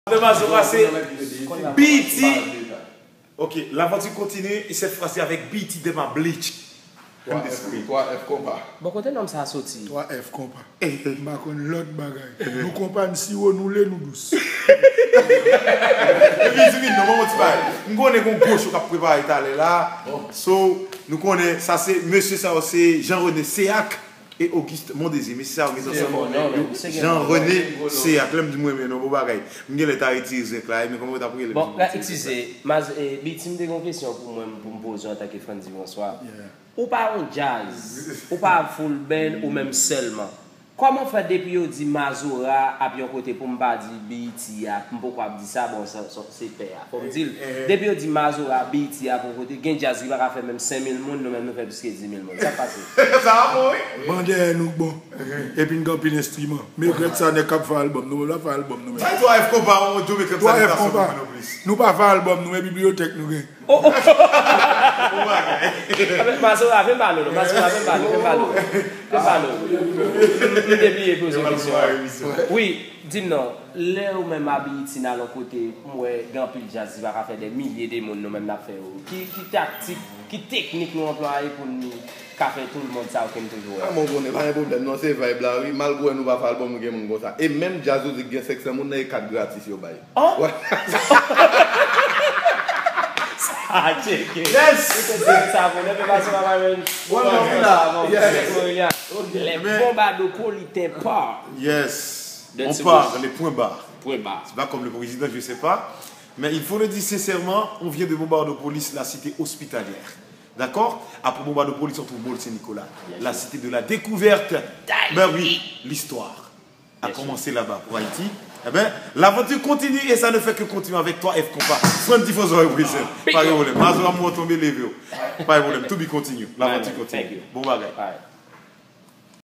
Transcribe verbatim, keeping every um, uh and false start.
De Mazora, se B E T. Ok, l'aventure continue, et cette fois-ci avec B E T de ma bleach. Twa F, twa F konpa. Bon, kote nonm sa a soti? Twa F konpa. M pa konn lòt bagay. Nou konpa, n siwo, nou le, nou dous. Epi, Zimino, ban m yon ti bagay. M konnen gen yon gwo show k ap prepare talè la. So, nou konnen, sa se, mesye sa yo, se Jean René Séac e Auguste Mondésir. Mesye sa yo, gen ansanm. Jean René Séac. Lè m di m renmen non, bon bagay. M genlè ta retire zenk la, men kòman yo t ap rele m? Bon, eskize, Maz, eh, B E T, m te gen yon kesyon pou mwen, pou m poze w antanke Frandy François. Ou pa yon djaz, ou pa full band, ou menm sèlman. Kòman fè depi yo di Mazora ap yon kote pou m pa di B E T a, m poko ap di sa, bon, sa, sa, se pè a. Fò m di l, depi yo di Mazora, B E T ap yon kote, gen djaz ki pa ka fè menm senk mil moun, nou menm nou fè plis ke dis mil moun. Sa k pase? Sa bon, wi. Ban dèyè nou k bon. Epi n gen anpil enstriman. Men regrèt sa, nèg k ap fè albòm, nou menm n ap fè albòm nou menm. Sa twa F konpa, on Jamaican. Twa F konpa. Nou pa fè albòm nou, men bibliyotèk nou gen. Oh, oh. Mazora, vin pale w non. Mazora, vin pale w, vin pale w. Vin pale w. M te bliye poze w kesyon an. Wi, di m non, lè ou menm a B E T n al yon kote, m wè gen anpil djaz ki pa ka fè dè milye de moun, nou menm n ap fè yo. Ki, ki taktik, ki teknik nou anplwaye pou n ka fè tout moun sa yo ke n toujou wè? Ah, mwen konnen, pa gen pwoblèm non, se vibe la, wi. Malgre nou pa fè albòm, nou gen moun konsa. E menm djaz ou di gen senk san moun nan, e kat gratis yo bay. Oh! Sa tcheke. Yes! Ou te di sa pou lè pe pase pa pa jwenn. Bon, non, la. Yes. Les Bombardopolitains partent. Yes. On part, les points barres. Point barre. C'est pas comme le président, je sais pas. Mais il faut le dire sincèrement, on vient de Bombardopolis, la cité hospitalière. D'accord? Après Bombardopolis, on trouve Môle Saint-Nicolas, la cité de la découverte. Ben oui, l'histoire a commencé là-bas pour Haïti. Eh ben, l'aventure continue et ça ne fait que continuer avec twa F konpa. Frandy François represent. Pa gen pwoblèm. Mazora mwen tonbe leve w. Pa gen pwoblèm. To be continue. L'aventure continue. Bon bagay.